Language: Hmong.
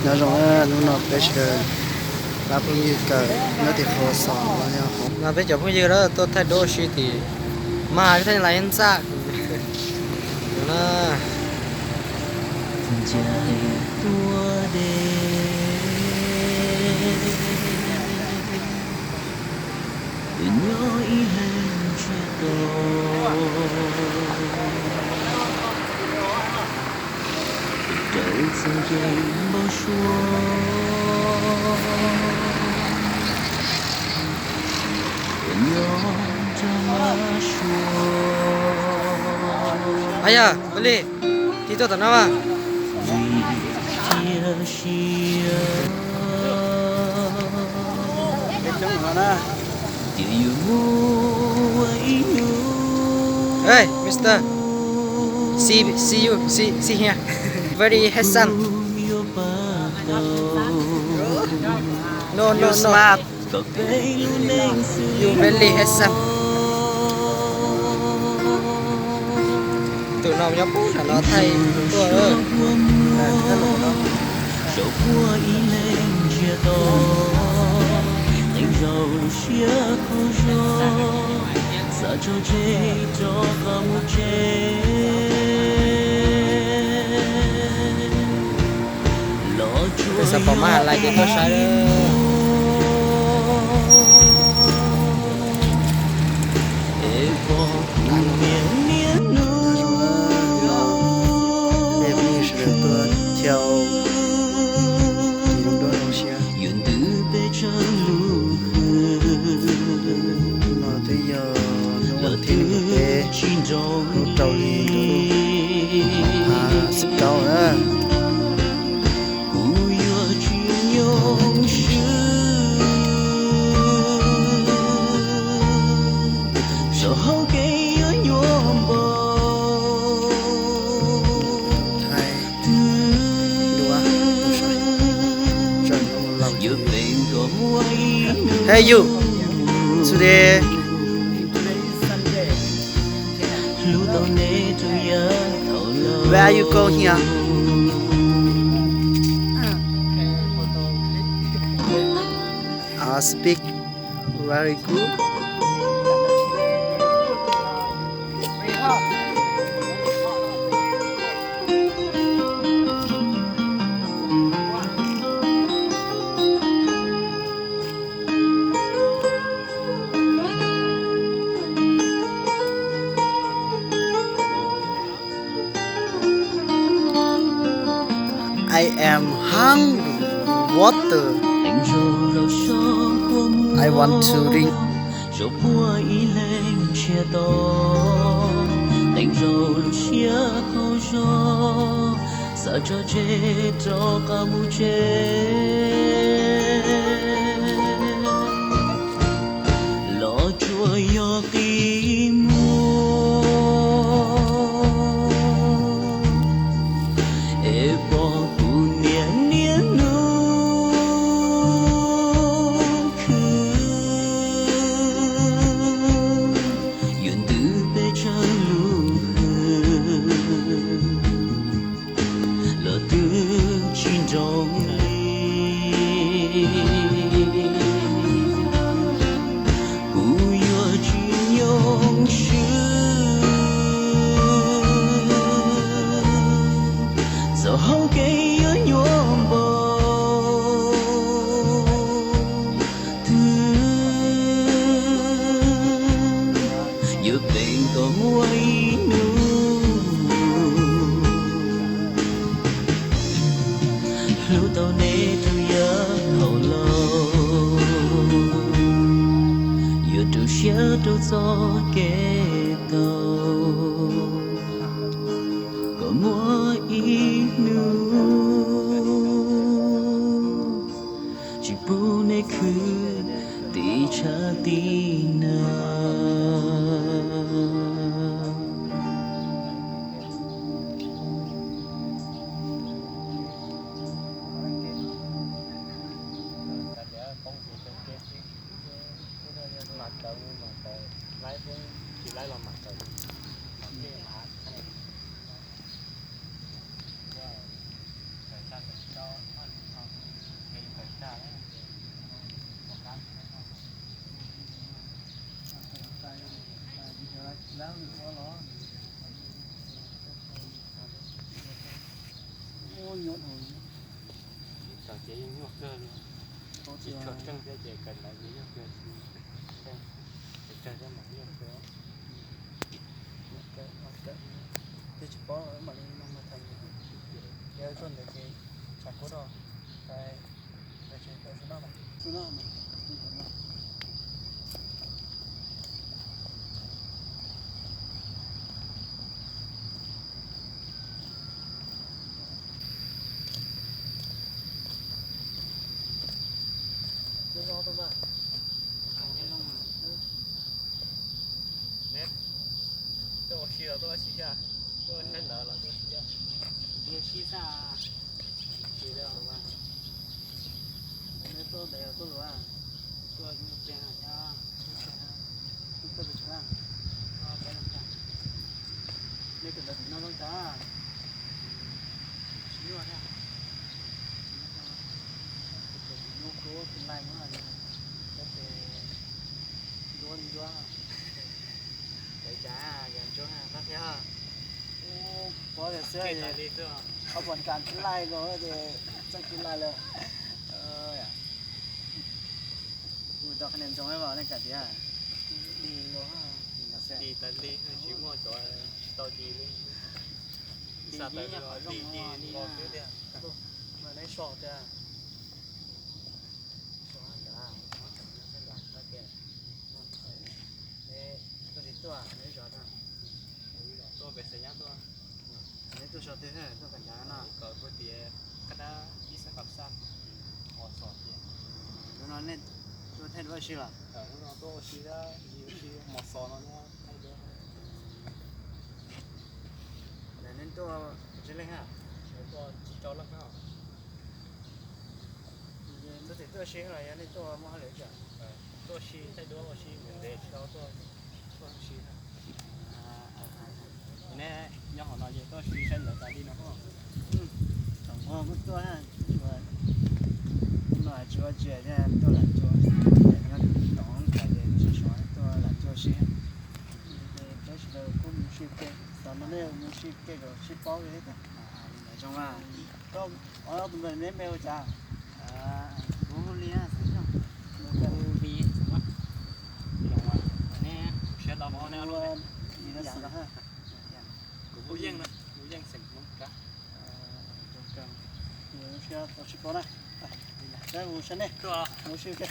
Nyob zoo, hnub no peb sawv daws pab phooj ywg kawm nyob tim qhov xos no, peb cov phooj ywg tuaj thaij duab ua si tim mas peb thaij lais ntxaj na. Ncaim tuaj de nyob ib leeg tsiaj to, raws txog yeej npau suav, nyob nrog mas suav. Yog Vim Lis, tig tuaj tom no mas. Vim cia siab tias yuav muaj ib hnub. Hey, mister. See, see you, see, see here. Very handsome. No, no, no. You very handsome. Tus no nyob pub nram no thaij tuaj. Zaum puag ib leeg ntsiag to, qee zaug lub siab khaub zog, xav tso tseg rov qab mus tsev. Los tsuas xav pom mas lais ces tuaj saib. Es pom kuv niam niaj hnub, sawv daws tuaj thauj, yuav ntws peb tsawg lub hwj. Hnub no twb yog hnub vas thib nees nkaum peb, hnub rau hli ntuj, xib kaub na. Kuv yuav tsis nyoog swb, saum hauv kev yuav nyuaj npaum. Hey you, today, where are you go here? I speak very good. I am hungry water. I want to drink. Zaum puag ib leeg ntsiag to, qee zaug lub siab khaub zog, xav tso tseg rov qab mus tsev. Los tsuas yog qi muag, es pom kuv niam niaj hnub khwv, yuav ntws peb tsawg lub hwj. Los twb tsis nroo li, kuv yuav tsis nyoog swb, txoj hauv kev yuav nyuaj npaum. Twb yuav pheej kom muaj ib hnub hlub tau neb rau yav thaum laus, yuav rau siab rau txoj kev tau, kom muaj ib hnub tsis pub neb khwv tim tshav tim nag. Nyuaj dhau. Tsis tshua tseeb thiab ces kawm ntawv ces yog kawg, tsis tshua tseeb, ces kawg ntawv mas yog kawg. Twb tsis paub mam li no mas tham, yog tuaj ntawd ces tsam kuv rau. Neb tuaj ua si los tuaj ua si thiab, tuaj saib ntawv los tuaj ua si thiab? Ua si xwb. Neb tuaj ntev los tuaj luv? Tuaj ib nyuag pliag thiab. Tuaj pes tsawg? Tuaj peb leeg thiab. Neb kawm ntawv tim no zoo cas? Tsis nyuaj thiab. Tus nyuaj kub tus lais nyob, tus ncuab ncuab. Kawm cas yog ntsuab qab thiab. Pov tias xwb, qhov pom kas tus lais los ces txawj tus lais lawm. Kuv tau qhia niam ntsoov vas nej kam tias di los, di tas li tsis muaj cov tsis tau di li. Di tas li los di di nkaus xwb tiag. Mas neb so tiag. So ntawd, muab tseem nyob sab nrad, neb tuaj tsis tuaj, neb zov tag. Tuaj pem xeem nyab tuaj. Neb tuaj so twg, tuaj kawm ntawv no? Kawm puag tim qab dab ib xab kaum xab, Mos Xos tiag. Hnub no nej tuaj thaij duab ua si los? Hnub no tuaj ua si, ua si Mos Xos no thaij duab. Neb tuaj tsib leeg a? Tuaj tsib rau leej. Tuaj tim tuaj ua si los yog nej tuaj muaj hauj lwm? Tuaj ua si, thaij duab ua si, ntev ntev tsis tau tuaj ua si. Neb nyob hauv no ces tuaj ua si saib ntawv tas li no. Thaum ub kuj tuaj, no tsis ua tsiaj thiab tuaj lam cuab, nyob tom tas ces tsis xav tuaj lam cuab si. Tab sis kuj mus si ke, xav mas nej mus si ke kom sib paub li. Zoo a, koj ob tus npe neb npe hu cas? Kuv hu Lis, Lis, neb siab los mus ne. Kuv hu Yeej na, hu Yeej xeem Hmoob Kab. Tau sib paub na. Mus si ke.